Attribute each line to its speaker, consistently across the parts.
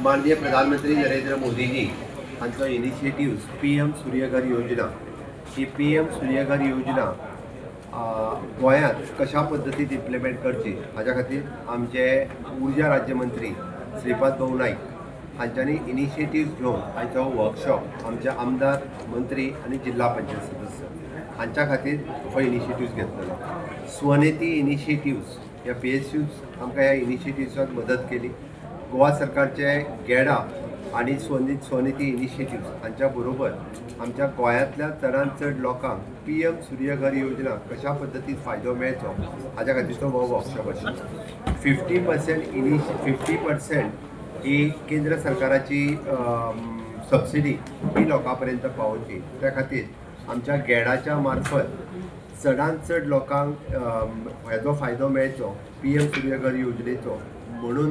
Speaker 1: माननीय प्रधानमंत्री नरेंद्र मोदीजी हांचो इनिशिएटीव पीएम सूर्यघर योजना. ही पीएम सूर्यघर योजना गोंयांत कशा पद्दतीन इम्प्लिमेंट करची हाज्या खातीर आमचे उर्जा राज्यमंत्री श्रीपाद भाऊ नाईक हांच्यांनी इनिशिएटीव घेवन आयचो वर्कशॉप आमचे आमदार, मंत्री आनी जिल्हा पंचायत सदस्य हांच्या खातीर हो इनिशिएटीव घेतलेलो. स्वनिधी इनिशिएटिव्स ह्या पीएसयूज आमकां ह्या इनिशिएटिव्साक मदत केली. गोवा सरकारचे गेडा आनी स्वनिधी इनिशिएटिव्स हांच्या बरोबर आमच्या गोंयांतल्या चडांत चड लोकांक पीएम सूर्यघर योजना कशा पद्दतीन फायदो मेळचो हाज्या खातीर तो हो वर्कशॉप आशिल्लो. 50% ही केंद्र सरकाराची सबसिडी ही लोकां पर्यंत पावोवची, त्या खातीर आमच्या गेडाच्या मार्फत चडांत चड लोकांक हेजो फायदो मेळचो पीएम सूर्यघर योजनेचो म्हणून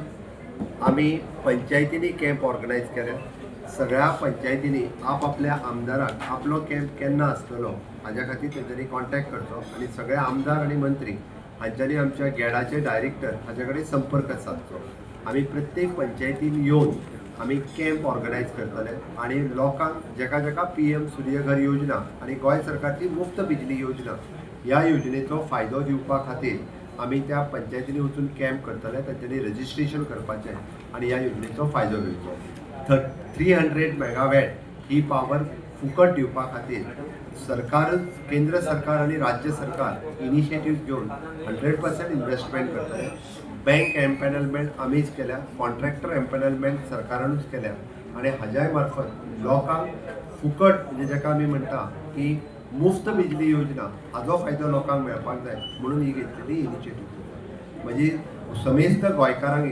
Speaker 1: आमी पंचायतींनी कॅम्प ऑर्गनायज केले. सगळ्या पंचायतींनी आपआपल्या आमदाराक आपलो कॅम्प केन्ना आसतलो हाज्या खातीर तेंच्यांनी कॉन्टॅक्ट करचो आनी सगळे आमदार आनी मंत्री हांच्यांनी आमच्या गेडाचे डायरेक्टर हाच्या कडेन संपर्क सादचो. आमी प्रत्येक पंचायतीन येवन आमी कॅम्प ऑर्गनायज करतले आनी लोकांक जेका जेका पीएम सूर्यघर योजना आनी गोंय सरकारची मुफ्त बिजली योजना ह्या योजनेचो फायदो दिवपा खातीर आमी त्या पंचायतींनी वचून कॅम्प करतले. तांच्यांनी रजिस्ट्रेशन करपाचें आनी ह्या योजनेचो फायदो घेवचो. 300 मेगावॅट ही पावर फुकट दिवपा खातीर सरकारच, केंद्र सरकार आनी राज्य सरकार इनिशिएटीव घेवन 100% इन्व्हेस्टमेंट करतले. बँक एम्पॅनलमेंट आमीच केल्या, कॉन्ट्रॅक्टर एम्पॅनलमेंट सरकारानूच केल्या आनी हाज्याय मार्फत लोकांक फुकट, म्हणजे जाका आमी म्हणटा की मुफ्त बिजली योजना, हाजो फायदो लोकांक मेळपाक जाय म्हणून ही घेतलेली इनिशिएटीव. म्हणजे समेस्त गोंयकारांक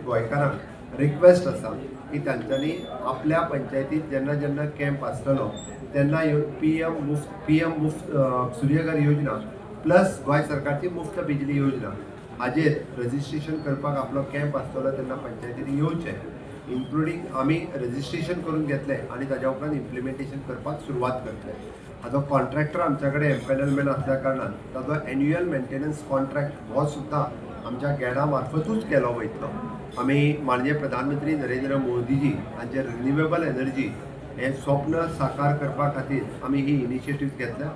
Speaker 1: गोंयकारांक रिक्वेस्ट आसा की तांच्यांनी आपल्या पंचायतीत जेन्ना जेन्ना कॅम्प आसतलो तेन्ना येवन पीएम मुफ्त सूर्यघर योजना प्लस गोंय सरकारची मुफ्त बिजली योजना हाजेर रजिस्ट्रेशन करपाक आपलो कॅम्प आसतलो तेन्ना पंचायतींनी येवचें. इन्क्लुडींग आमी रजिस्ट्रेशन करून घेतले आनी ताज्या उपरांत इम्प्लिमेंटेशन करपाक सुरवात करतले. हाजो कॉन्ट्रॅक्टर आमच्या कडेन एम्पॅनलमेंट आसल्या कारणान ताजो एन्युअल मेंटेनन्स कॉन्ट्रॅक्ट हो सुद्दां आमच्या गेडा मार्फतूच केलो वयतलो. आमी माननीय प्रधानमंत्री नरेंद्र मोदीजी हांचे रिन्युएबल एनर्जी हें स्वप्न साकार करपा खातीर आमी ही इनिशिएटीव घेतल्या.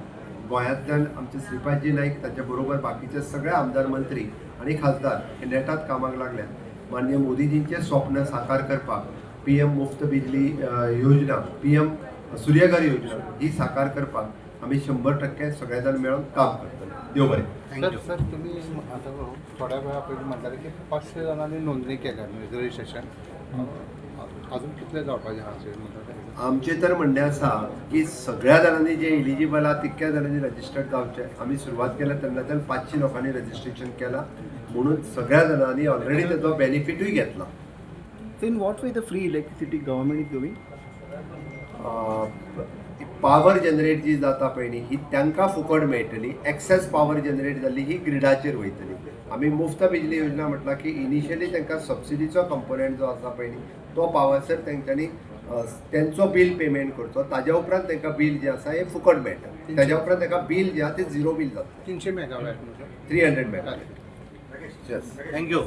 Speaker 1: गोंयांतल्यान आमचे श्रीपादजी नाईक, ताच्या बरोबर बाकीचे सगळे आमदार, मंत्री आनी खासदार हे नेटात कामाक लागल्यात. माननीय मोदीजींचें स्वप्न साकार करपाक पीएम मुफ्त बिजली योजना, पीएम सूर्यघर योजना ही साकार करपाक आमी 100% सगळे जाण मेळून काम करतले. देव बरें.
Speaker 2: सर, सर, तुम्ही आता थोड्या वेळा पयलीं म्हणटाले की 500 जाणांनी नोंदणी केल्या, रजिस्ट्रेशन. अजून कितले जावपाचे आहा अशें म्हणटा?
Speaker 1: आमचें तर म्हणणें आसा की सगळ्या जाणांनी जे एलिजिबल आहा तितक्या जाणांनी रजिस्टर्ड जावचें. आमी सुरवात केल्या तेन्नाच्यान 500 लोकांनी रजिस्ट्रेशन केलां, म्हणून सगळ्या जाणांनी ऑलरेडी तेजो बेनिफिटूय घेतला.
Speaker 3: So in what way the free electricity government is giving?
Speaker 1: Power generate जी जाता पळय न्ही, ही तांकां फुकट मेळटली. एक्सेस पावर जनरेट जाल्ली ही ग्रिडाचेर वयतली. आमी मुफ्त बिजली योजना म्हटलां की इनिशियली तांकां सबसिडीचो कंपोनंट जो आसा पळय न्ही, तो पावसर तेंच्यांनी तेंचो बील पेमेंट करचो. ताज्या उपरांत तांकां बील जें आसा हें फुकट मेळटा. ताज्या उपरांत तांकां बील जें आहा तें झिरो बील जाता.
Speaker 2: 300 मेगावॅट.
Speaker 1: 300 मेगावॅट.
Speaker 2: Thank you.